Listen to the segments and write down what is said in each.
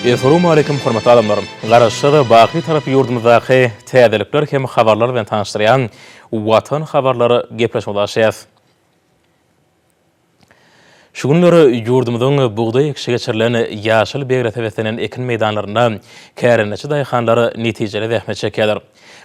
Essalawmaleýkim hormatly adamlar! Garaşsyz, baky Tarap ýurdumyzdaky täzelikler hem habarlar bilen tanyşdyrýan Watan habarlar gepleşigimizi açýas. Şu günler ýurdumyzyň bugdaý ekişi geçirilen ýaşyl begrese beslenen ekin meýdanlarynda kärendeçi daýhanlar netijeli zähmet çekýärler.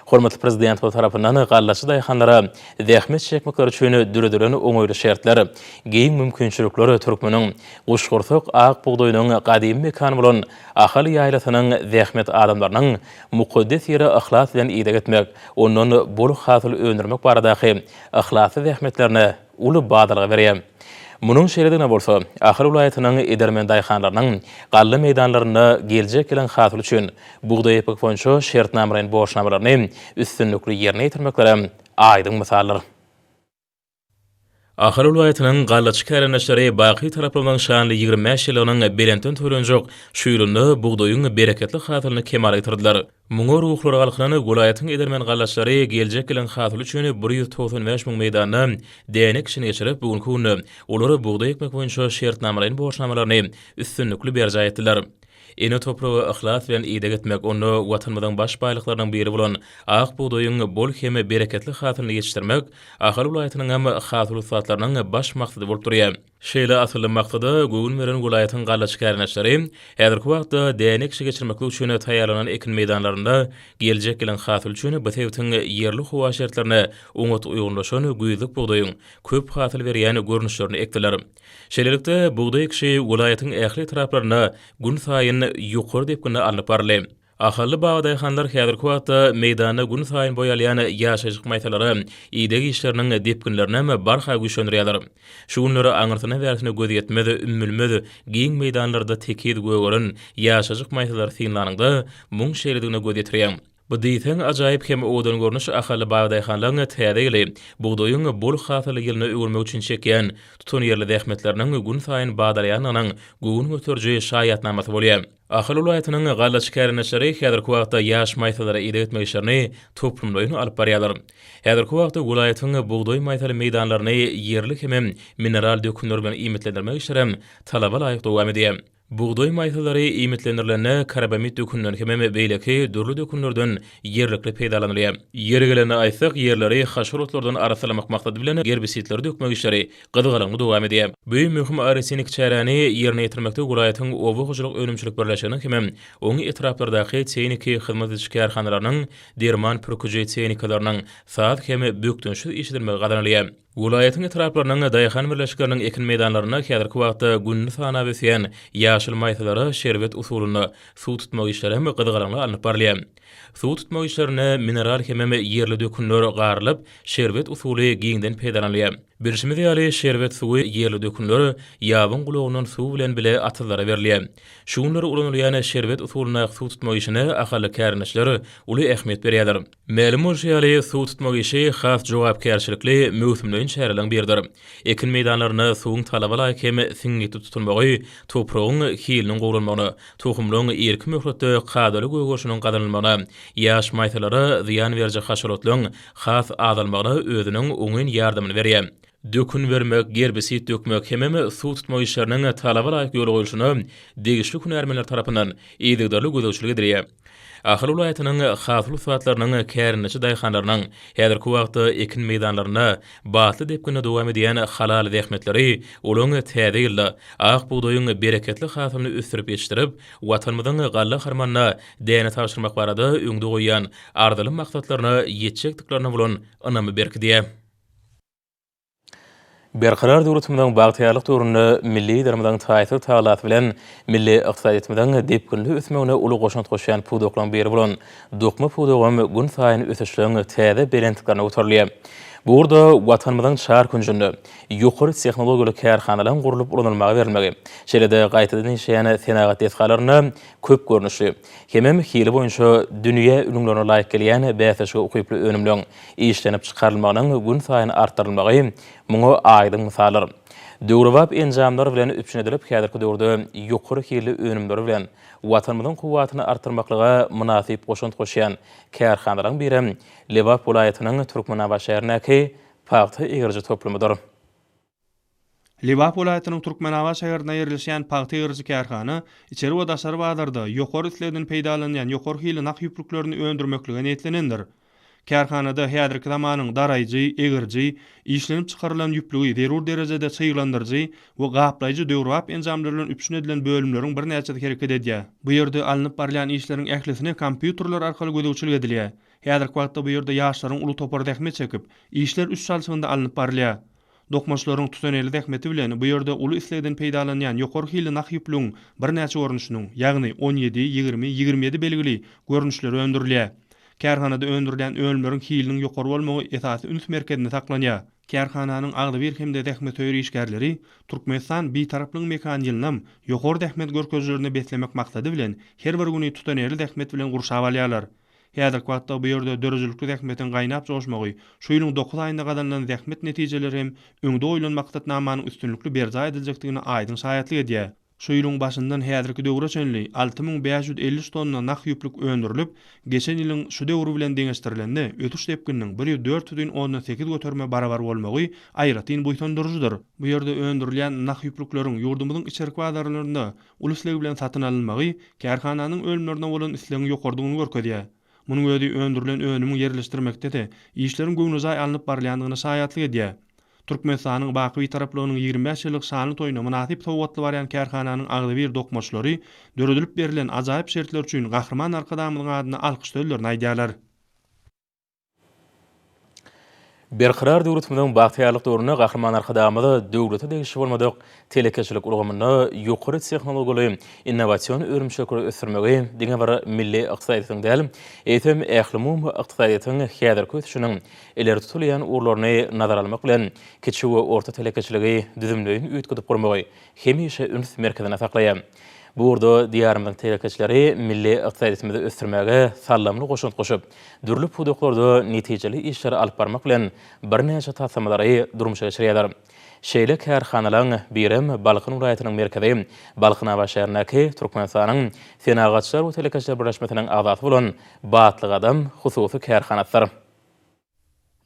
Hormatly Prezidentimiz tarapyndan gallaçy daýhanlara zähmet çekmekleri üçin döredilen oňaýly şertler, giň mümkinçilikler türkmeniň guşgursak ak bugdaýynyň gadymy mekany bolan Ahal ýaýlasynyň zähmet adamlarynyň mukaddes ýere yhlas bilen ideg etmek, ondan bol hasyl öndürmek baradaky yhlasly zähmetlerine uly badalga berýär. Munuň şeýledigine bolsa, Ahal welaýatynyň edermen daýhanlarynyň galla meýdanlarynda geljek ýylyň hasyly üçin bugdaý ekmek boýunça şertnamalaýyn borçnamalaryny üstünlikli ýerine ýetirmekleri aýdyň mysaldyr. Ahal welaýatynyň gallaçy kärendeçileri baky Taraplymyzyň şanly 25 ýyllygynyň belentden toýlanjak şu ýylynda bugdaýyň bereketli hasylyny kemala getirdiler. Muňa ruhlary galkynan welaýatyň edermen gallaçlary geljek ýylyň hasyly üçin 195 müň meýdanda däne ekişini geçirip, bu günki günde olar bugdaý ekmek boýunça şertnamalaýyn borçnamalaryny üstünlikli berjaý etdiler. Ene topraga yhlas bilen ideg etmek, onda Watanymyzyň baş baýlyklarynyň biri bolan ak bugdaýyň bol hem bereketli hasylyny ýetişdirmek Ahal welaýatynyň hem hasyl ussatlarynyň baş maksady bolup durýar. Şeýle asylly maksada göwün beren welaýatyň gallaçy kärendeçileri häzirki wagtda däne ekişi geçirmeklik üçin taýýarlanan ekin meýdanlarynda geljek ýylyň hasyly üçin bu sebitiň ýerli howa şertlerine oňat uýgunlaşan güýzlük bugdaýyň köp hasyl berýän görnüşlerini ekdiler. Şeýlelikde, bugdaý ekişi welaýatyň ähli etraplarynda günsaýyn ýokary depginde alnyp baryldy. Ahally babadaýhanlar häzirki wagtda meýdanda günsaýyn boý alýan ýaşajyk maýsalara ideg işleriniň depginlerinem barha güýçlendirýärler. Şu günler aňyrsyna-bärsine göz ýetmez, ümmülmez giň meýdanlarda tekiz gögeren ýaşajyk maýsalary synlanyňda, muň şeýledigine göz ýetirýäň. Bu diýseň ajaýyp hem owadan görnüş ahally babadaýhanlaryň täze ýyly bugdaýyň bol hasylly ýylyna öwürmek üçin çekýän tutanýerli zähmetleriniň günsaýyn badalaýandygynyň göwün göteriji şaýatnamasy bolýar. Ahal welaýatynyň gallaçy kärendeçileri häzirki wagtda ýaş maýsalara ideg etmek işlerini toplumlaýyn alyp barýarlar. Häzirki wagtda welaýatyň bugdaý maýsaly meýdanlaryny ýerli hemem mineral dökünler bilen iýmitlendirmek işlerem talaba laýyk dowam edýär. Bugdaý maýsalary iýmitlendirilende karbamid dökünden hemem beýleki dürli dökünlerden ýerlikli peýdalanylýar. Ýeri gelende aýtsak, ýerleri haşal otlardan arassalamak maksady bilen gerbisidleri dökmek işleri gyzgalaňly dowam edýär. Bu möhüm agrotehniki çäräni ýerine ýetirmekde welaýatyň oba hojalyk önümçilik birleşiginiň hemem oň etraplardaky tehniki hyzmat ediş kärhanalarynyň derman pürküji tehnikalarynyň saz hem bökdençsiz işledilmegi gazanylýar. Welaýatyň etraplarynyň daýhan birleşikleriniň ekin meýdanlarynda häzirki wagtda gününi sanap ösýän ýaşyl maýsalara şerbet usulynda suw tutmak işleri hem gyzgalaňly alnyp barylýar. Suw tutmak işlerinde mineral hemem ýerli dökünler garylyp, şerbet usuly giňden peýdalanylýar. Bilşimiz ýaly, şerbet suwy ýerli dökünler ýabyň gulagyndan suw bilen bile atyzlara berilýär. Şu günler ulanylýan şerbet usulyndaky suw tutmak işine ahally kärendeçiler uly ähmiýet berýärler. Mälim bolşy ýaly, suw tutmak işi has jogapkärçilikli möwsümleýin çäreleriň biridir. Ekin meýdanlarynda suwuň talaba laýyk hem siňňitli tutulmagy topragyň hiliniň gowulanmagyna, tohumlaryň irki möhletde kadaly gögerişiniň gazanylmagyna, ýaş maýsalara zyýan beriji haşaratlaryň has azalmagyna özüniň oňyn ýardamyny berýär. Dökün bermek, gerbisid dökmek hemem suw tutmak işleriniň talaba laýyk ýola goýluşyna degişli hünärmenler tarapyndan yzygiderli gözegçilik edilýär. Ahal welaýatynyň hasyl ussatlarynyň, kärendeçi daýhanlarynyň häzirki wagtda ekin meýdanlarynda batly depginde dowam edýän halal zähmetleri olaryň täze ýylda ak bugdaýyň bereketli hasylyny ösdürip ýetişdirip, Watanymyzyň galla harmanyna däne tabşyrmak barada öňde goýýan arzyly maksatlaryna ýetjekdiklerine bolan ynamy berkidýär. Berkarar döwletimiziň bagtyýarlyk döwründe milli Liderimiziň taýsyz tagallasy bilen milli ykdysadyýetimiziň depginli ösmegine uly goşant goşýan pudaklaryň biri bolan dokma pudagam günsaýyn ösüşleň täze belentliklerine göterilýär. Bu ugurda Watanymyzyň çar künjünde ýokary tehnologiýaly kärhanalaryň gurlup ulanylmaga berilmegi, şeýle-de gaýtadan işleýän senagat desgalarynda köp görnüşli, hemem hili boýunça dünýä ülňülerine laýyk gelýän bäsleşige ukyply önümleň işlenip çykarylmagynyň günsaýyn artdyrylmagy muňa aýdyň mysaldyr. Döwrebap enjamlar bilen üpjün edilip, häzirki döwürde ýokary hilli önümleri bilen Watanymyzyň kuwwatyny artdyrmaklyga mynasyp goşant goşýan kärhanalaryň birem Lebap welaýatynyň Türkmenabat şäherindäki pagta egriji toplumydyr. Lebap welaýatynyň Türkmenabat şäherinde ýerleşýän pagta ýygyryjy kärhana içeri we daşary bazarda ýokary islegden peýdalanýan ýokary hilli nah ýüplüklerini öndürmeklige niýetlenendir. Kärhanada häzirki zamanyň daraýjy, egiriji, işlenip çykarylan ýüplügi zerur derejede çyglandyryjy we gaplaýjy döwrebap enjamlar bilen üpjün edilen bölümleriň birnäçesi hereket edýär. Bu ýerde alnyp barylýan işleriň ählisine kompýuterler arkaly gözegçilik edilýär. Häzirki wagtda bu ýerde ýaşlaryň uly topary zähmet çekip, işler üç çalşygynda alnyp barylýar. Dokmaçylaryň tutanýerli zähmeti bilen bu ýerde uly islegden peýdalanýan ýokary hilli nah ýüplügiň birnäçe görnüşiniň, ýagny 17, 20, 27 belgili görnüşleri öndürilýär. Kärhanada öndürilýän önümleriň hiliniň ýokary bolmagy esasy üns merkezinde saklanýar. Kärhananyň agzybir hem-de zähmetsöýer işgärleri Türkmenistan Bitaraplygyň mekany ýylynam ýokary zähmet görkezijilerine beslemek maksady bilen her bir güni tutanýerli zähmet bilen gurşap alýarlar. Häzirki wagtda bu ýerde döredijilikli zähmetiň gaýnap joşmagy, şu ýylyň dokuz aýynda gazanylan zähmet netijeleri hem öňde goýlan maksatnamanyň üstünlikli berjaý ediljekdigine aýdyň şaýatlyk edýär. Şu ýylyň başyndan häzirki döwre çenli 6553 tonna nah ýüplük öndürilip, geçen ýylyň şu döwri bilen deňeşdirilende ösüş depgininiň 104,8 göterime barabar bolmagy aýratyn buýsandyryjydyr. Bu ýerde öndürilýän nah ýüplükleriň ýurdumyzyň içerki bazarlarynda uly isleg bilen satyn alynmagy kärhananyň önümlerine bolan islegiň ýokarydygyny görkezýär. Munuň özi öndürilen önümiň ýerleşdirmekde-de işleriň göwnejaý alnyp barylýandygyna şaýatlyk edýär. Türkmenistanyň baky Bitaraplygynyň 25 ýyllyk şanly toýuna mynasyp sowgatly barýan kärhananyň agzybir dokmaçylary döredilip berlen ajaýyp şertler üçin Gahryman Arkadagymyzyň adyna alkyş sözlerini aýdýarlar. Berkarar döwletimiziň bagtyýarlyk döwründe Gahryman Arkadagymyz döwlete degişli bolmadyk telekeçilik ulgamynda ýokary tehnologiýaly innowasion önümçilikleri ösdürmegi diňe bir milli ykdysadyýetiň däl, eýsem, ählumumy ykdysadyýetiň häzirki ösüşiniň ileri tutulýan ugurlaryny nazara almak bilen, kiçi we orta telekeçiligi düzümleýin üýtgedip gurmagy hemişe üns merkezinde saklaýar. Bu ugurda Diýarymyzyň telekeçileri milli ykdysadyýetimizi ösdürmäge saldamly goşant goşup, dürli pudaklarda netijeli işleri alyp barmak bilen, birnäçe taslamalary durmuşa geçirýärler. Şeýle kärhanalaryň birem Balkan welaýatynyň merkezi Balkanabat şäherindäki Türkmenistanyň Senagatçylar we telekeçiler birleşmesiniň agzasy bolan Batly gadam hususy kärhanasydyr.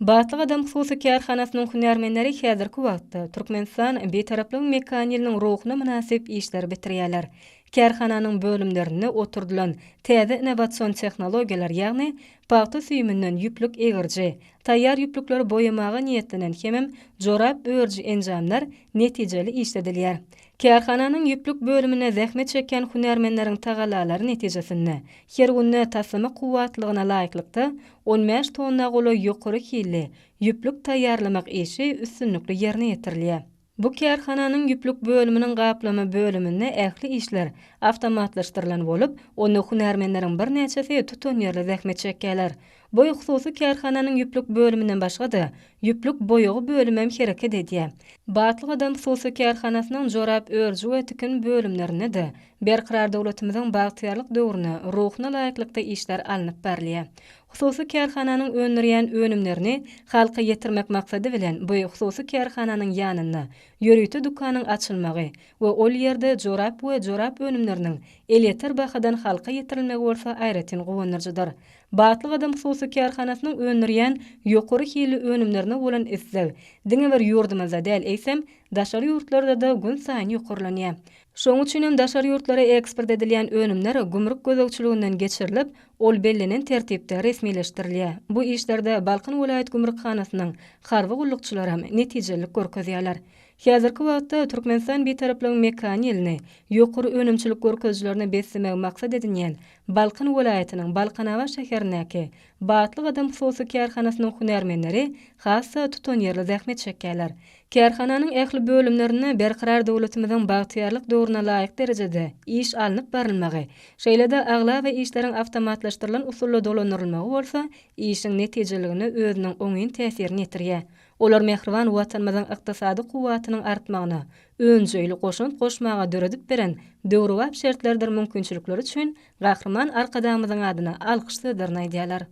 Batly gadam hususy kärhanasynyň hünärmenleri häzirki wagtda Türkmenistan Bitaraplygyň mekany ýylynyň ruhuna mynasyp işleri bitirýärler. Kärhananyň bölümlerinde oturdylan täze innowasion tehnologiýalar, ýagny pagta süýüminden ýüplük egiriji, taýýar ýüplükleri boýamaga niýetlenen hemem jorap örüji enjamlar netijeli işledilýär. Kärhananyň ýüplük bölüminde zähmet çekýän hünärmenleriň tagallalary netijesinde, her günde taslama kuwwatlygyna laýyklykda 15 tonna golaý ýokary hilli ýüplük taýýarlamak işi üstünlikli ýerine ýetirilýär. Bu kärhananyň ýüplük bölüminiň gaplama bölüminde ähli işler awtomatlaşdyrylan bolup, onda hünärmenleriň birnäçesi tutanýerli zähmet çekýärler. Bu hususy kärhananyň ýüplük bölüminden başga-da, ýüplük boýagy bölümem hereket edýär. Batly gadam hususy kärhanasynyň jorap örüji we tikin bölümlerinde-de Berkarar döwletimiziň bagtyýarlyk döwrüne ruhuna laýyklykda işler alnyp barylýar. Hususy kärhananyň öndürýän önümlerini halka ýetirmek maksady bilen bu hususy kärhananyň ýanynda ýörite dükanyň açylmagy we ol ýerde jorap we jorap önümleriniň elýeter bahadan halka ýetirilmegi bolsa aýratyn guwandyryjydyr. Batly gadam hususy kärhanasynyň öndürýän ýokary hilli önümlerine bolan isleg diňe bir ýurdumyzda däl, eýsem, daşary ýurtlarda-da günsaýyn ýokarlanýar. Şonuň üçin hem daşary ýurtlara eksport edilýän önümler gümrük gözegçiliginden geçirilip, ol bellenen tertipde resmileşdirilýär. Bu işlerde Balkan welaýat gümrükhanasynyň harby gullukçylaram netijelilik görkezýärler. Häzirki wagtda Türkmenistan Bitaraplygyň mekany ýylyny ýokary önümçilik görkezijilerine beslemegi maksat edinýän Balkan welaýatynyň Balkanabat şäherindäki Batly gadam hususy kärhanasynyň hünärmenleri has-da tutanýerli zähmet çekýärler. Kärhananyň ähli bölümlerinde Berkarar döwletimiziň bagtyýarlyk döwrüne laýyk derejede iş alnyp barylmagy, şeýle-de aglaba işleriň awtomatlaşdyrylan usulda dolandyrylmagy bolsa işiň netijeliligine özüniň oňyn täsirini ýetirýär. Olar mähriban Watanymyzyň ykdysady kuwwatynyň artmagyna önjeýli goşant goşmaga döredip beren döwrebap şertleridir mümkinçilikleri üçin Gahryman Arkadagymyzyň adyna alkyş sözlerini aýdýarlar.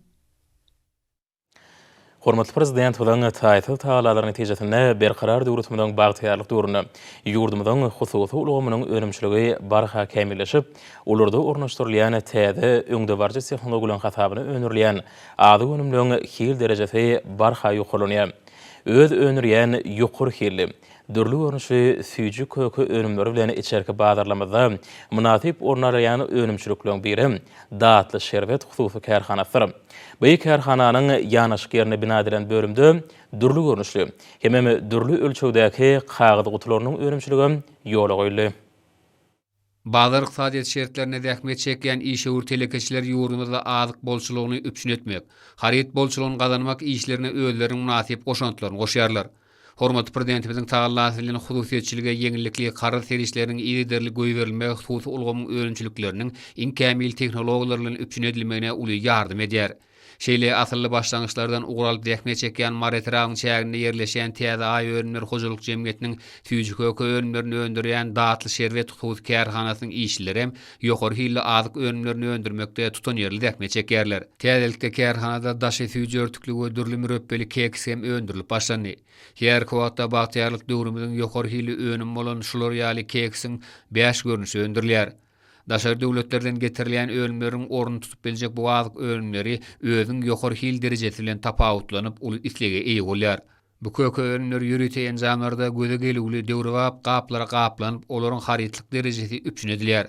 Hormatly Prezidentimiziň taýsyz tagallalary netijesinde Berkarar döwletimiziň bagtyýarlyk döwründe ýurdumyzyň hususy ulgamynyň önümçiligi barha kämilleşip, olarda ornaşdyrylýan täze öňdebaryjy tehnologiýalaryň hasabyna öndürilýän Azyk önümleriň hil derejesi barha ýokarlanýar. Öz öndürýän ýokary hilli, dürli görnüşli süýji-köke önümleri bilen içerki bazarlarymyzda mynasyp orun alýan önümçilikleriň biri Datly şerbet hususy kärhanasydyr. Bu kärhananyň ýanaşyk ýerinde bina edilen bölümde dürli görnüşli hemem dürli ölçegdäki kagyz gutularynyň önümçiligi ýola goýuldy. Bazar ykdysadyýeti şertlerinde zähmet çekýän işewür telekeçiler ýurdumyzda azyk bolçulygyny üpjün etmek, haryt bolçulygyny gazanmak işlerine özleriniň mynasyp goşantlaryny goşýarlar. Hormatly Prezidentimiziň tagallasy bilen hususyýetçilige ýeňillikli karz serişdeleriniň yzygiderli goýberilmegi hususy ulgamyň önümçilikleriniň iň kämil tehnologiýalar bilen üpjün edilmegine uly ýardam edýär. Şeýle asylly başlangyçlardan ugur alyp zähmet çekýän Mary etrabynyň çäginde ýerleşýän Täze Aý önümleri hojalyk jemgyýetiniň süýji-köke önümlerini öndürýän Datly şerbet hususy kärhanasynyň işçileri hem ýokary hilli azyk önümlerini öndürmekde tutanýerli zähmet çekýärler. Täzelikde kärhanada daşy süýji örtükli we dürli mürepbeli keks hem öndürilip başlandy. Häzirki wagtda bagtyýarlyk döwrümiziň ýokary hilli önümi bolan şular ýaly keksiň bäş görnüşi öndürilýär. Daşary döwletlerden getirilýän önümleriň ornuny tutup biljek bu azyk önümleri özüniň ýokary hil derejesi bilen tapawutlanyp, uly islege eýe bolýar. Bu köke önümleri ýörite enjamlarda göze gelüwli döwrebap gaplara gaplanyp, olaryň harytlyk derejesi üpjün edilýär.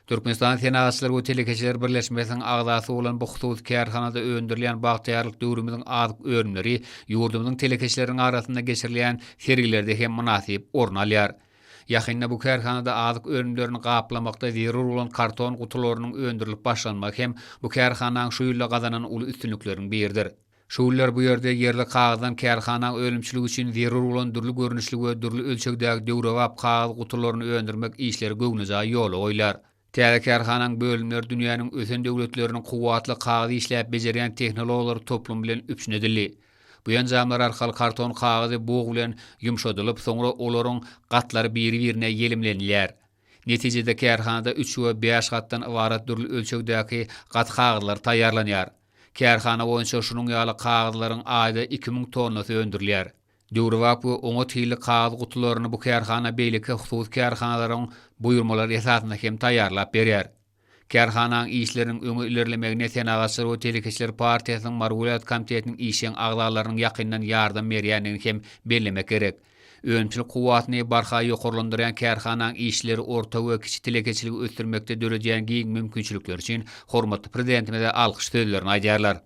Türkmenistanyň Senagatçylar we telekeçiler birleşmesiniň agzasy bolan bu hususy kärhanada öndürilýän bagtyýarlyk döwrümiziň azyk önümleri ýurdumyzyň telekeçileriniň arasynda geçirilýän sergilerde hem mynasyp orun alýar. Ýakynda bu kärhanada azyk önümlerini gaplamakda zerur bolan karton gutularynyň öndürilip başlanmagy hem bu kärhanaň şu ýylda gazanan uly üstünlikleriniň biridir. Şu günler bu ýerde ýerli kagyzdan kärhanaň önümçiligi üçin zerur bolan dürli görnüşli we dürli ölçegdäki döwrebap kagyz gutularyny öndürmek işleri göwnejaý ýola goýlar. Täze kärhanaň bölümleri dünýäniň ösen döwletleriniň kuwwatly kagyz işläp bejerýän tehnologiýalar toplumy bilen üpjün edildi. Bu enjamlar arkaly karton kagyzy bug bilen ýumşadylyp, soňra olaryň gatlary biri-birine ýelimlenilýär. Netijede kärhanada üç we bäş gatdan ybarat dürli ölçegdäki gat kagyzlar taýýarlanýar. Kärhana boýunça şunuň ýaly kagyzlaryň aýda 2000 tonnasy öndürilýär. Döwrebap we oňat hilli kagyz gutularyny bu kärhana beýleki hususy kärhanalaryň buýurmalary esasynda hem taýýarlap berýär. Kärhananyň işleriniň öňe ilerlemegine Senagatçylar we telekeçiler partiýasynyň Mary welaýat komitetiniň işjeň agzalarynyň ýakyndan ýardam berýändigini hem bellemek gerek. Önümçilik kuwwatyny barha ýokarlandyrýan kärhananyň işçileri orta we kiçi telekeçiligi ösdürmekde döredýän giň mümkinçilikleri üçin hormatly Prezidentimize alkyş sözlerini aýdýarlar.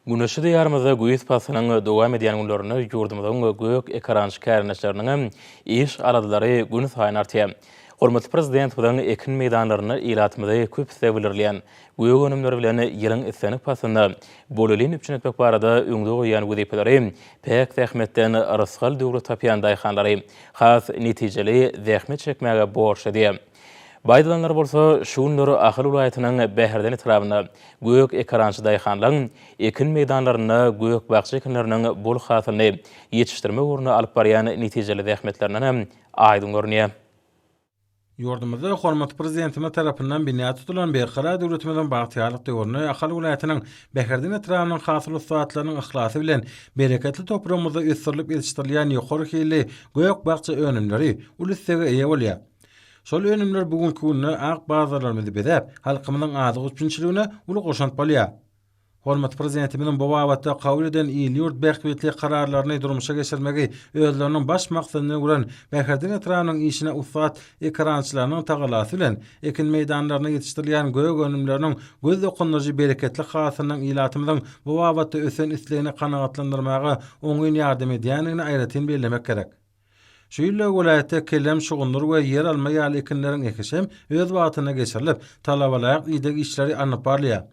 Güneşli Diýarymyzda güýz paslynyň dowam edýän günlerinde ýurdumyzyň gök ekerançy kärendeçileriniň iş aladalary günsaýyn artýar. Hormatly Prezidentimiziň ekin meýdanlarynda ilatymyzy köp isleg bildirilýän gök önümleri bilen ýylyň islendik paslynda bolelin üpjün etmek barada öňde goýýan wezipeleri päk zähmetden rysgal-döwlet tapýan daýhanlary has netijeli zähmet çekmäge borçly edýär. Bu aýdylanlar bolsa şu günler Ahal welaýatynyň Bäherden etrabynda gök ekerançy daýhanlaryň ekin meýdanlarynda gök-bakja ekinleriniň bol hasylyny ýetişdirmek ugrunda alyp barýan netijeli zähmetlerinden hem aýdyň görünýär. Ýurdumyzda hormatly Prezidentimiz tarapyndan binýat tutulan Berkarar döwletimiziň bagtyýarlyk döwründe Ahal welaýatynyň Bäherden etrabynyň hasyl ussatlarynyň yhlasy bilen bereketli topragymyzda ösdürilip ýetişdirilýän ýokary hilli gök-bakja önümleri uly islege eýe bolýar. Şol önümler bu günki günde ak bazarlarymyzy bezäp, halkymyzyň azyk üpjünçiligine uly goşant bolýar. Hormatly Prezidentimiziň bu babatda kabul eden il-ýurt bähbitli kararlaryny durmuşa geçirmegi özleriniň baş maksadyna öwren Bäherden etrabynyň işine ussat ekerançylarynyň tagallasy bilen ekin meýdanlarynda ýetişdirilýän gök önümleriniň göz dokundyryjy bereketli hasylynyň ilatymyzyň bu babatda ösen islegini kanagatlandyrmaga oňyn ýardam edýändigini aýratyn bellemek gerek. Şu ýylda welaýatda kelem, şugundyr we ýeralma ýaly ekinleriň ekişi hem öz wagtynda geçirilip, talabalaýyk ideg işleri alnyp barylýar.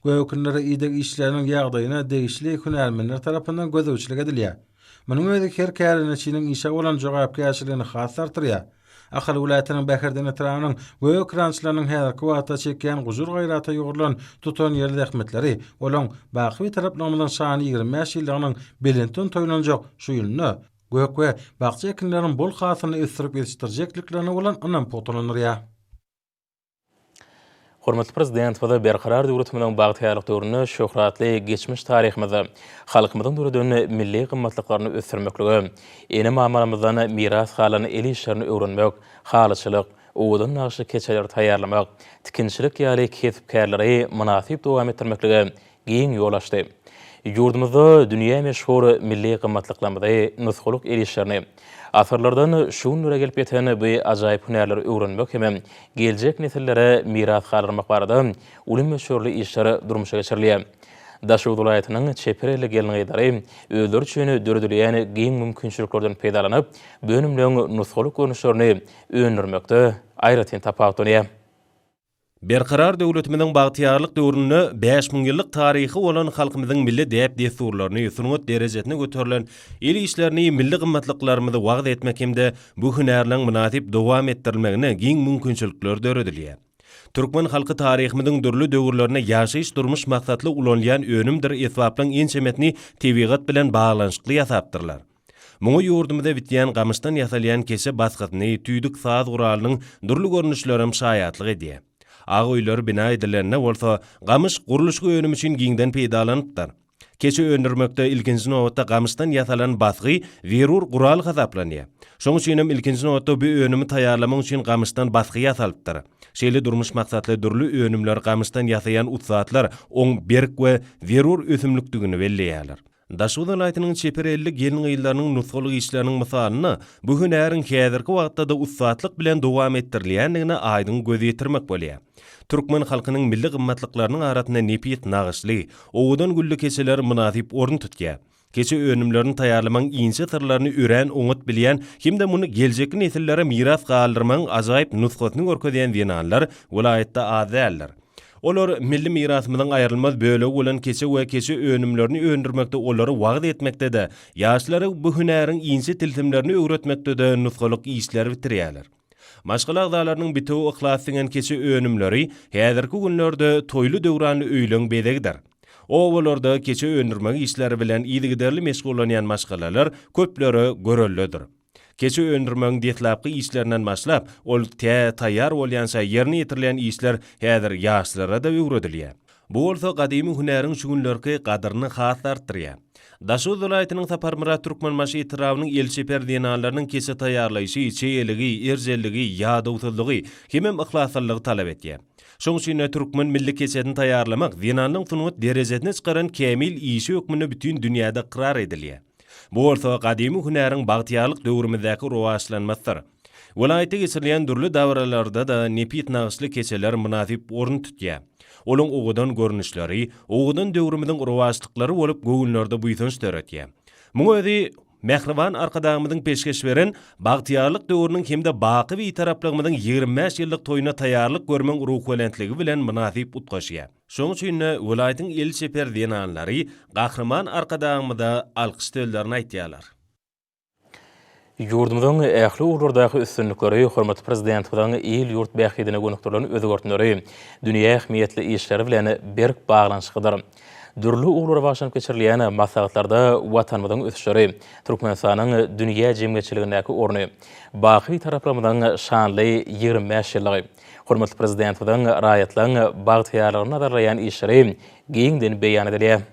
Gök ekinlere ideg işleriniň ýagdaýyna degişli hünärmenler tarapyndan gözegçilik edilýär. Munuň özi her kärendeçiniň işe bolan jogapkärçiligini has-da artdyrýar. Ahal welaýatynyň Bäherden etrabynyň gök ekerançylarynyň häzirki wagtda çekýän gujur-gaýrata ýugrulan tutanýerli zähmetleri olaň baky Bitaraplygymyzyň şanly 25 ýyllygynyň belentden toýlanjak şu ýylynda gök we bakja ekinleriniň bol hasylyny ösdürip ýetişdirjekliklerine bolan ynam pugtalandyrýar. Hormatly Prezidentimiz Berkarar döwletimiziň bagtyýarlyk döwründe şöhratly geçmiş taryhymyzda halkymyzyň döreden milli gymmatlyklaryny ösdürmeklige, ene-mamalarymyzdan miras galan el işlerini öwrenmek, halyçylyk, owadan nagyşly keçeleri taýýarlamak, tikinçilik ýaly kesp-kärleri mynasyp dowam etdirmeklige giň ýol açdy. Ýurdumyzda dünýä meşhur milli gymmatlyklarymyzy, nusgalyk el işlerini, asyrlardan şu günlere gelip ýeten bu ajaýyp hünärleri öwrenmek hem geljek nesillere miras galdyrmak barada uly möçberli işler durmuşa geçirilýär. Daşoguz welaýatynyň çeper elli gelin-gyzlary özleri üçin döredilýän giň mümkinçiliklerden peýdalanyp, bu önümleň nusgalyk görnüşlerini öndürmekde aýratyn tapawutlanýar. Berkarar döwletimiziň bagtyýarlyk döwründe 5000 ýyllyk taryhy bolan halkymyzyň milli däp-dessurlaryny, sungat derejesine göterilen el işlerini, milli gymmatlyklarymyzy wagyz etmek hem-de bu hünärleň mynasyp dowam etdirilmegine giň mümkinçilikler döredilýär. Türkmen halky taryhymyzyň dürli döwürlerinde ýaşaýyş-durmuş maksatly ulanylýan önümdir esbaplaryň ençemesini tebigat bilen baglanyşykly ýasapdyrlar. Muňa ýurdumyzda bitýän gamyşdan ýasalýan keçe basgysyny, tüýdük saz guralynyň dürli görnüşlerem şaýatlyk edýär. Ak öýler bina edilende bolsa, gamyş gurluşyk önümi üçin giňden peýdalanypdyr. Keçe öndürmekde ilkinji nobatda gamyşdan ýasalan basgy zerur gural hasaplanýar. Şonuň üçin hem ilkinji nobatda bu önümi taýýarlamak üçin gamyşdan basgy ýasalypdyr. Şeýle durmuş maksatly dürli önümleri gamyşdan ýasaýan ussatlar oň berk we zerur ösümlikdigini belleýärler. Daşoguz welaýatynyň çeper elli gelin-gyzlarynyň nusgalyk işleriniň mysalynda bu hünäriň häzirki wagtda-da ussatlyk bilen dowam etdirilýändigine aýdyň göz ýetirmek bolýar. Türkmen halkynyň milli gymmatlyklarynyň arasynda nepis nagyşly, owadan gülli keçeler mynasyp orun tutýar. Keçe önümlerini taýýarlamagyň inçe syrlaryny örän oňat bilýän hem-de muny geljekki nesillere miras galdyrmagyň ajaýyp nusgasyny görkezýän zenanlar welaýatda az däldir. Olar milli mirasymyzyň aýrylmaz bölegi bolan keçe we keçe önümlerini öndürmekde olary wagyz etmekde-de, ýaşlara bu hünäriň inçe tilsimlerini öwretmekde-de nusgalyk işleri bitirýärler. Maşgala agzalarynyň bitewi yhlas siňen keçe önümleri häzirki günlerde toýly-döwranly öýleň bezegidir. Obalarda keçe öndürmek işleri bilen yzygiderli meşgullanýan maşgalalar köplere göreldedir. Keçe öndürmegiň deslapky işlerinden başlap, ol tä taýýar bolýança ýerine ýetirilýän işler häzir ýaşlara-da öwredilýär. Bu bolsa gadymy hünäriň şu günlerki gadyryny has-da artdyrýar. Daşoguz welaýatynyň Saparmyrat Türkmenbaşy etrabynyň el çeper zenanlarynyň keçe taýýarlaýşy çeýeligi, erjelligi, ýadawsyzlygy hemem yhlaslylygy talap edýär. Şonuň üçin-de türkmen milli keçesini taýýarlamak zenanlaryň sungat derejesine çykaran kämil işi hökmünde bütin dünýäde ykrar edilýär. Bu bolsa gadymy hünäriň bagtyýarlyk döwrümizdäki rowaçlanmasydyr. Welaýatda geçirilýän dürli dabaralarda-da nepis nagyşly keçeler mynasyp orun tutýar. Olaň owadan görnüşleri, owadan döwrümiziň rowaçlyklary bolup göwünlerde buýsanç döretýär. Muň özi mähriban Arkadagymyzyň peşgeş beren bagtyýarlyk döwrüniň hem-de baky Bitaraplygymyzyň 25 ýyllyk toýuna taýýarlyk görmegiň ruhubelentligi bilen mynasyp utgaşýar. Şonuň üçin-de, welaýatyň eli çeper zenanlary Gahryman Arkadagymyza alkyş sözlerini aýtýarlar. Ýurdumyzyň ähli ugurlardaky üstünlikleri, hormatly Prezidentimiziň il-ýurt bähbidine gönükdirilen özgertmeleri dünýä ähmiýetli işleri bilen berk baglanyşyklydyr. Dürli ugurlara bagyşlanyp geçirilýän maslahatlarda Watanymyzyň ösüşleri, Türkmenistanyň dünýä jemgyýetçiligindäki orny, baky Bitaraplygymyzyň şanly 25 ýyllygy, Hormatly Prezidentimiziň raýatlaryň bagtyýarlygyny nazarlaýan işleri giňden beýan edilýär.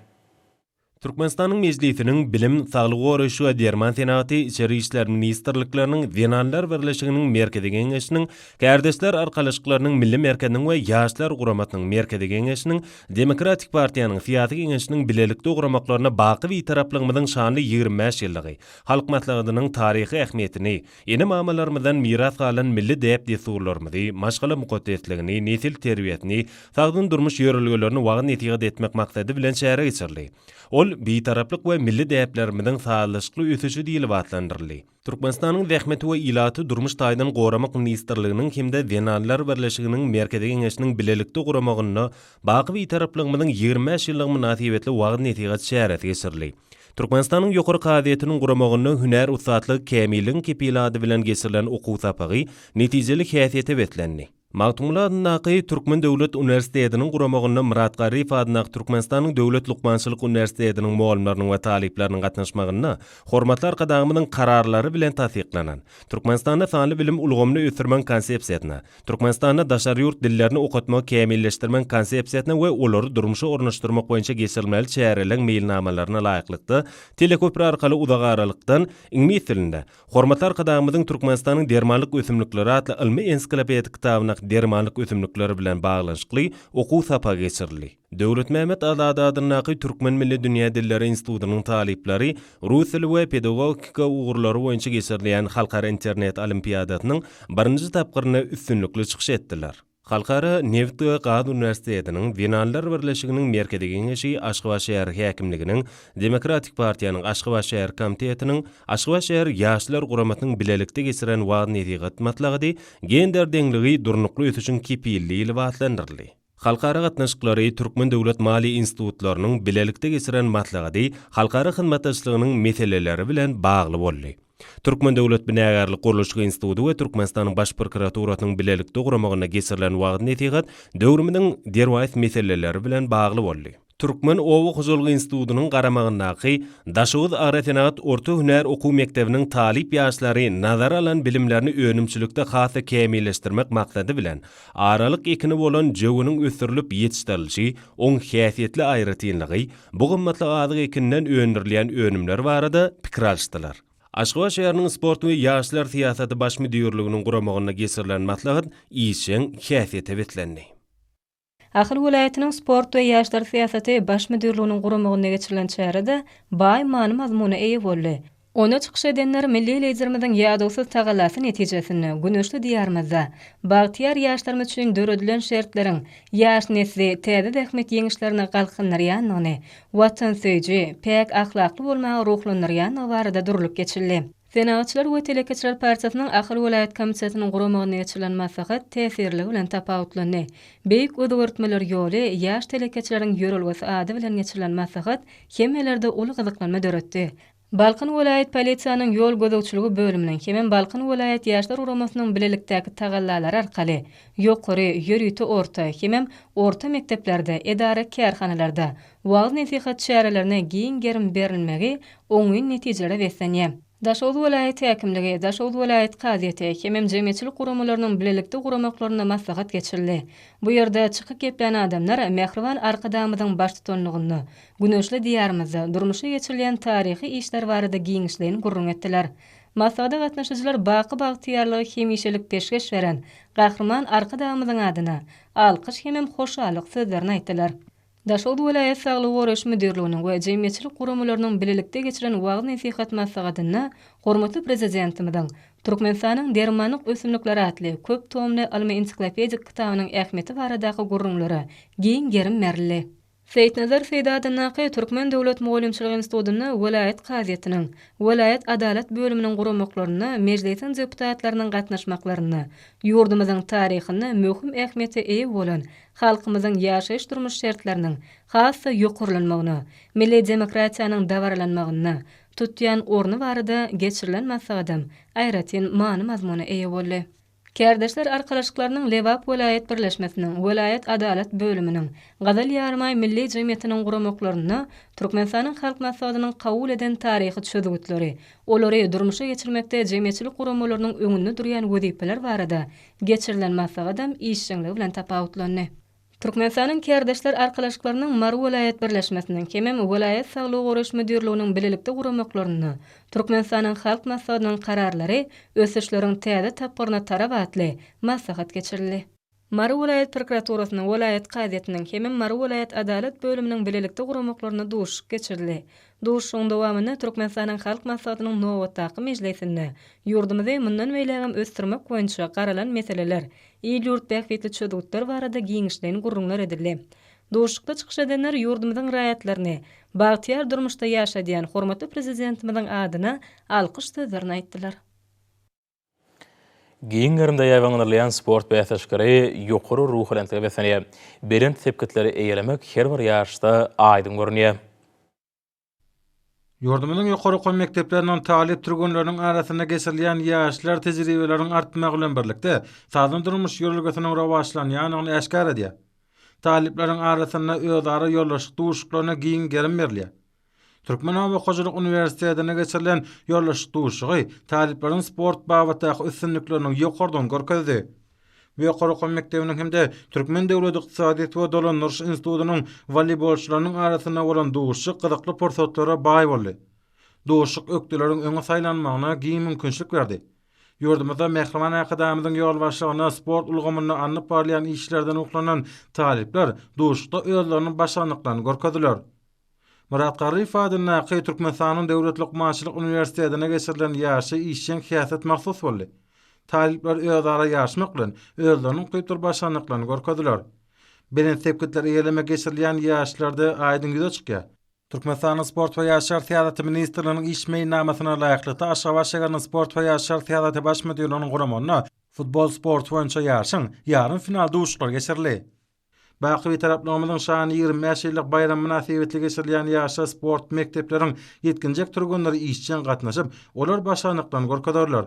Türkmenistanyň Mejlisiniň Bilim, Saglygy goraýyş we derman senagaty, Içeri işler ministrlikleriniň, Zenanlar birleşiginiň Merkezi Geňeşiniň, Kärdeşler arkalaşyklarynyň Milli merkeziniň we Ýaşlar guramasynyň Merkezi Geňeşiniň, Demokratik partiýanyň Syýasy Geňeşiniň bilelikde guramaklarynda baky Bitaraplygymyzyň şanly 25 ýyllygy, Halk Maslahatynyň taryhy ähmiýetini, Ene-mamalarymyzdan miras galan milli däp-dessurlarymyzy, maşgala mukaddesligini, nesil terbiýesini, sagdyn durmuş ýörelgelerini wagyz-nesihat etmek maksady bilen çäre geçirildi. Ol Bitaraplyk we milli däplerimiziň sazlaşykly ösüşi diýlip atlandyryldy. Türkmenistanyň Zähmeti we ilaty durmuş taýdan goramak ministrliginiň hem-de Zenanlar birleşiginiň Merkezi Geňeşiniň bilelikde guramagynda baky Bitaraplygymyzyň 25 ýyllygy mynasybetli wagyz-nesihat çäresi geçirildi. Türkmenistanyň Ýokary kazyýetiniň guramagynda Hünär ussatlygy kämilligiň kepili ady bilen geçirilen okuw sapagy netijeli häsiýete beslendi. Magtymguly adyndaky Türkmen döwlet uniwersitetiniň guramagynda Myrat Garryýew adyndaky Türkmenistanyň Döwlet lukmançylyk uniwersitetiniň mugallymlarynyň we talyplarynyň gatnaşmagynda hormatly Arkadagymyzyň Kararlary bilen tassyklanan Türkmenistanda sanly bilim ulgamyny ösdürmegiň Konsepsiýasyna Türkmenistanda daşary ýurt dillerini okatmagy kämilleşdirmegiň Konsepsiýasyna we olary durmuşa ornaşdyrmak boýunça geçirilmeli çäreleriň meýilnamalaryna laýyklykda, teleköpri arkaly uzagaralykdan iňlis dilinde Hormatly Arkadagymyzyň Türkmenistanyň dermanlyk ösümlikleri atly ylmy-ensiklopedik kitabyndaky. dermanlyk ösümlikler bilen baglanyşykly okuw sapagy geçirildi. Döwletmämmet Azady adyndaky Türkmen milli dünýä dilleri institutynyň talyplary rus dili we pedagogika ugurlary boýunça geçirilýän halkara internet olimpiadasynyň birinji tapgyrynda üstünlikli çykyş etdiler. Halkara nebit we gaz uniwersitetiniň Zenanlar birleşiginiň Merkezi Geňeşi Aşgabat şäher häkimliginiň, Demokratik partiýanyň Aşgabat şäher komitetiniň, Aşgabat şäher Ýaşlar guramasynyň bilelikde geçiren wagyz-nesihat maslahady Gender deňligi durnukly ösüşiň kepili diýlip atlandyryldy. Halkara gatnaşyklary Türkmen döwlet maliýe institutlarynyň bilelikde geçiren maslahady halkara hyzmatdaşlygynyň meseleleri bilen bagly boldy. Türkmen döwlet binagärlik gurluşyk instituty we Türkmenistanyň Baş prokuraturasynyň bilelikde guramagynda geçirilen wagyz-nesihat döwrümiziň derwaýys meseleleri bilen bagly boldy. Türkmen oba hojalyk institutynyň garamagyndaky Daşoguz agrosenagat orta hünär okuw mekdebiniň talyp ýaşlary nazara alan bilimlerini önümçilikde has-da kämilleşdirmek maksady bilen, aralyk ekini bolan jöweniň ösdürilip ýetişdirilişi, oň häsiýetli aýratynlygy, bu gymmatly azyk ekininden öndürilýän önümler barada pikir alyşdylar. Aşgabat şäheriniň Sport we ýaşlar syýasaty baş müdirliginiň guramagynda geçirilen maslahat işjeň häsiýete beslendi. Ahal welaýatynyň Sport we ýaşlar syýasaty baş müdirliginiň guramagynda geçirilen çäre-de baý many-mazmuna eýe boldy. Onda çykyş edenler milli Liderimiziň ýadawsyz tagallasy netijesinde güneşli Diýarymyzda bagtyýar ýaşlarymyz üçin döredilen şertleriň ýaş nesli täze zähmet ýeňişlerine galkyndyrýandygyny, watansöýüji, päk ahlakly bolmaga ruhlandyrýandygy barada durlup geçildi. Senagatçylar we telekeçiler partiýasynyň Ahal welaýat komitetiniň guramagynda geçirilen maslahat täsirliligi bilen tapawutlandy. Beýik özgertmeler ýoly, ýaş telekeçileriň ýörelgesi ady bilen geçirilen maslahat hemmelerde uly gyzyklanma döretdi. Balkan welaýat polisiýanyň ýol gözegçiligi bölüminiň hemem Balkan welaýat Ýaşlar guramasynyň bilelikdäki tagallalary arkaly ýokary, ýörite orta hemem orta mekdeplerde, edara-kärhanalarda wagyz-nesihat çärelerine giň gerim berilmegi oňyn netijelere beslenýär. Daşoguz welaýat häkimligi, Daşoguz welaýat kazyýeti hemem jemgyýetçilik guramalarynyň bilelikde guramaklarynda maslahat geçirildi. Bu ýerde çykyp geplän adamlar mähriban Arkadagymyzyň baştutanlygynda Güneşli Diýarymyzda durmuşa geçirilýän taryhy işler barada giňişleýin gürrüň etdiler. Maslahata gatnaşyjylar baky bagtyýarlygy hemişelik peşgeş beren Gahryman Arkadagymyzyň adyna alkyş hemem hoşallyk sözlerini aýtdylar. Daşoguz welaýat Saglygy goraýyş müdirliginiň we jemgyýetçilik guramalarynyň bilelikde geçiren wagyz-nesihat maslahatynda hormatly Prezidentimiziň Türkmenistanyň dermanlyk ösümlikleri atly köp tomly ylmy-ensiklopedik kitabynyň ähmiýeti baradaky gürrüňlere giň gerim berildi. Seýitnazar Seýdi adyndaky Türkmen döwlet mugallymçylyk institutynda welaýat kazyýetiniň, welaýat adalat bölüminiň guramaklarynda Mejlisiň deputatlarynyň gatnaşmaklarynda ýurdumyzyň taryhynda möhüm ähmiýete eýe bolan halkymyzyň ýaşaýyş-durmuş şertleriniň has-da ýokarlanmagyna, milli demokratiýanyň dabaralanmagynda tutýan orny barada geçirilen maslahatam aýratyn many-mazmuna eýe boldy. Kärdeşler arkalaşyklarynyň Lebap welaýat birleşmesiniň, welaýat Adalat bölüminiň, Gyzyl Ýarymaý Milli jemgyýetiniň guramaklarynda Türkmenistanyň Halk Maslahatynyň kabul eden taryhy çözgütleri, olary durmuşa geçirmekde jemgyýetçilik guramalarynyň öňünde durýan wezipeler barada geçirilen maslahatam işjeňligi bilen tapawutlandy. Türkmenistanyň Kärdeşler arkalaşyklarynyň Mary welaýat birleşmesiniň hemem welaýat Saglygy goraýyş müdirliginiň bilelikde guramaklarynda Türkmenistanyň Halk Maslahatynyň Kararlary ösüşleriň täze tapgyryna tarap atly maslahat geçirildi. Mary welaýat prokuraturasynyň, welaýat kazyýetiniň hemem Mary welaýat Adalat bölüminiň bilelikde guramaklarynda duşuşyk geçirildi. Duşuşygyň dowamynda Türkmenistanyň Halk Maslahatynyň nobatdaky mejlisinde ýurdumyzy mundan beýlägem ösdürmek boýunça garalan meseleler, il-ýurt bähbitli çözgütler barada giňişleýin gürrüňler edildi. Duşuşykda çykyş edenler ýurdumyzyň raýatlaryny bagtyýar durmuşda ýaşadýan hormatly Prezidentimiziň adyna alkyş sözlerini aýtdylar. Giň gerimde ýaýbaňlandyrylýan sport bäsleşikleri ýokary ruhubelentlige beslenýär. Belent sepgitleri eýelemek her bir ýaryşda aýdyň görünýär. Ýurdumyzyň ýokary okuw mekdepleriniň talyp türgenleriniň arasynda geçirilýän ýaşlar tejribeleriň artmagy bilen birlikde, sagdyn durmuş ýörelgesiniň rowaçlanýandygyny äşgär edýär. Talyplaryň arasynda özara ýoldaşlyk duşuşyklaryna giň gerim berilýär. Türkmen oba hojalyk uniwersitetinde geçirilen ýoldaşlyk duşuşygy talyplaryň sport babatdaky üstünlikleriniň ýokarydygyny görkezdi. Bu ýokary okuw mekdebiniň hem-de Türkmen döwlet ykdysadyýet we dolandyryş institutynyň woleýbolçylarynyň arasynda bolan duşuşyk gyzykly pursatlara baý boldy. Duşuşyk ökdeleriň öňe saýlanmagyna giň mümkinçilik berdi. Ýurdumyzda mähriban Arkadagymyzyň ýolbaşçylygynda sport ulgamynda alnyp barylýan işlerden ruhlanan talyplar duşuşykda özleriniň başarnyklaryny görkezdiler. Myrat Garryýew adyndaky Türkmenistanyň Döwlet lukmançylyk uniwersitetinde geçirilen ýaryşa işjeň häsiýet mahsus boldy. Talyplar özara ýaryşmak bilen, özleriniň ukypdyr başarnyklaryny görkezdiler. Belent sepgitleri eýelemek geçirilýän ýaryşlarda aýdyň ýüze çykýar. Türkmenistanyň Sport we ýaşlar syýasaty ministrliginiň iş meýilnamasyna laýyklykda Aşgabat şäheriniň Sport we ýaşlar syýasaty baş müdirliginiň guramagynda futbol sporty boýunça ýaryşyň ýarym final duşuşyklary geçirildi. Baky Bitaraplygymyzyň şanly 25 ýyllyk baýramy mynasybetli geçirilýän ýaryşa sport mekdepleriň ýetginjek türgenleri işjeň gatnaşyp, olar başarnyklaryny görkezerler.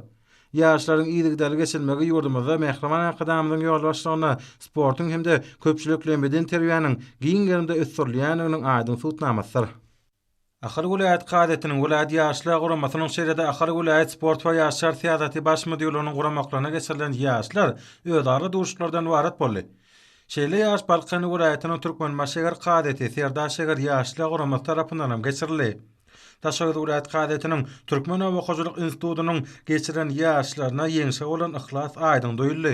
Ýaryşlaryň yzygiderli geçirilmegi ýurdumyzda mähriban Arkadagymyzyň ýolbaşçylygynda sportuň hem-de köpçülikleýin bedenterbiýäniň giň gerimde ösdürilýändiginiň aýdyň subutnamasydyr. Ahal welaýat kazyýetiniň, welaýat Ýaşlar guramasynyň, şeýle-de Ahal welaýat sport we ýaşlar syýasaty baş müdirliginiň guramaklarynda geçirilen ýaryşlar özara duşuşyklardan ybarat boldy. Şeýle ýaryş Balkan welaýatynyň Türkmenbaşy şäher kazyýeti, Serdar şäher Ýaşlar guramasy tarapyndan hem geçirildi. Daşoguz welaýat kazyýetiniň Türkmen oba hojalyk institutynyň geçiren ýaryşlarynda ýeňşe bolan yhlas aýdyň duýuldy.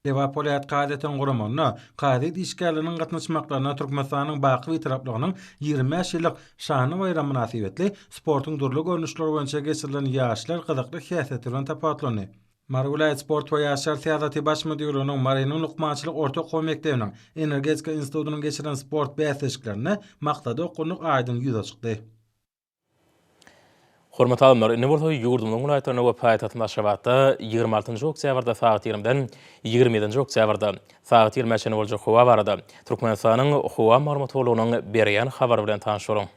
Lebap welaýat kazyýetiniň guramagynda kazyýet işgärleriniň gatnaşmaklarynda Türkmenistanyň baky Bitaraplygynyň 25 ýyllyk şanly baýramy mynasybetli sportuň dürli görnüşleri boýunça geçirilen ýaryşlar gyzykly häsiýeti bilen tapawutlandy. Mary welaýat sport we ýaşlar syýasaty baş müdirliginiň, Marynyň lukmançylyk orta okuw mekdebiniň, Energetika institutynyň geçiren sport bäsleşiklerinde maksada okgunlyk aýdyň ýüze çykdy. Hormatly alymlar, indi bolsa ýurdumyzyň welaýatlarynda we paýtagtymyz Aşgabatda 26 oktýabrda sagat 20-den 27 oktýabrda sagat 20-ä çenli boljak howa barada Türkmenistanyň Howa maglumat gullugynyň berýän habary bilen tanyş boluň.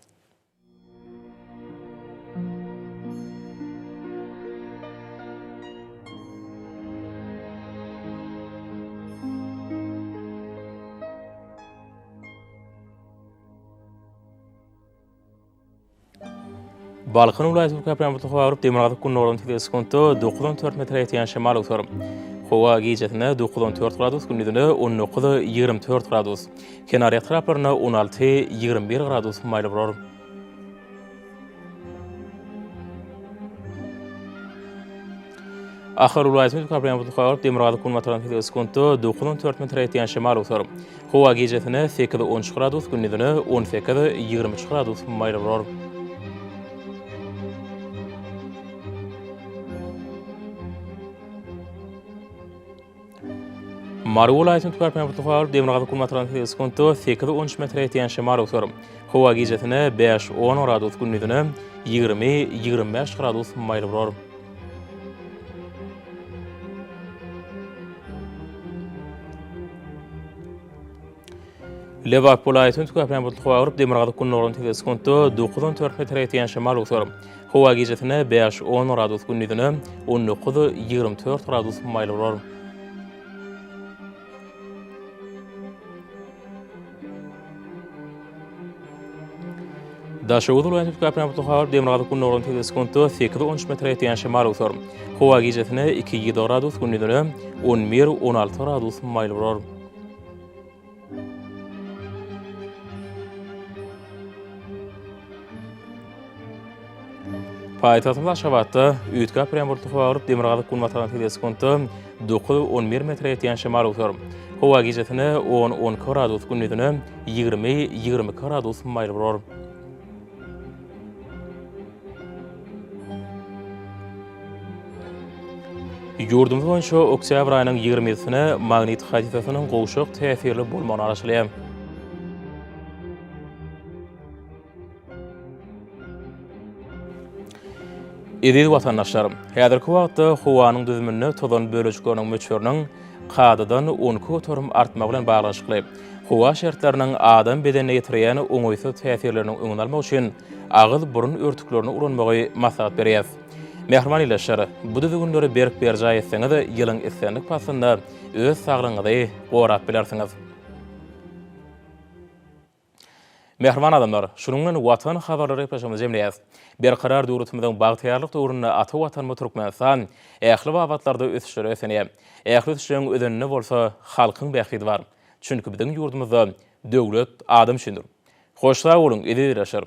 Balkan welaýaty köpräk bulutly howa bolup, demirgazyk-gündogardan tizligi sekuntda 9-14 metre ýetýän şemal öwser. Howa gijesine 9-14 gradus, gündizine 19-24 gradus. Kenarýaka etraplarynda 16, 21 gradus maýyl bolar. Ahal welaýatynyň Köpräk bulutly howa bolup, demirgazyk-günbatardan tizligi sekuntda 9-14 metre ýetýän şemal öwser. Howa gijesine 8-13 gradus, gündizine 18-23 gradus maýyl bolar. Mary welaýatynyň Türkmen topragy demirgazyk-günbatardan tizligi sekuntda 8-13 metre ýetýän şemal öwser. Howa gijesine 5-10 gradus, gündizine 20-25 gradus maýyl bolar. Lebap welaýatynyň Tükäpän bulutly howa bolup, demirgazyk-gündogardan tizligi sekuntda 9-14 metre ýetýän şemal öwser. Howa gijesine 5-10 gradus, gündizine 19-24 gradus maýyl bolar. Daşoguz welaýatynyň Tükäpän bulutly howa bolup, demirgazyk-gündogardan tizligi sekuntda 8-13 metre ýetýän şemal öwser. Howa gijesine 2-7 gradus, gündizine 11-16 gradus maýyl bolar. Paýtagtymyz Aşgabatda üýtgäp durýan bulutly howa bolup, demirgazyk-günbatardan tizligi sekuntda 9-11 metre ýetýän şemal öwser. Howa gijesine 10-12 gradus, gündizine 20-22 gradus maýyl bolar. Ýurdumyz boýunça oktýabr aýynyň ýigrimisine magnit hadysasynyň gowşak täsirli bolmagyna garaşylýar. Eziz watandaşlar, häzirki wagtda howanyň düzüminde tozan bölejikleriniň möçberiniň kadadan 12% artmagy bilen baglanyşykly howa şertleriniň adam bedenine ýetirýän oňaýsyz täsirleriniň öňüni almak üçin agyz-burun örtüklerini ulanmagy maslahat berýäris. Mähriban ildeşler, bu düzgünleri berk berjaý etseňiz, ýylyň islendik paslynda öz saglygyňyzy gorap bilersiňiz. Mähriban adamlar, şunuň bilen Watan habarlary gepleşigimizi jemleýäris. Berkarar döwletimiziň bagtyýarlyk döwründe ata Watanymyz Türkmenistan ähli babatlarda ösüşlere beslenýär. Ähli ösüşleriň özeninde bolsa halkyň bähbidi bar. Çünki biziň ýurdumyzda döwlet adam üçindir. Hoş sag boluň, eziz ildeşler!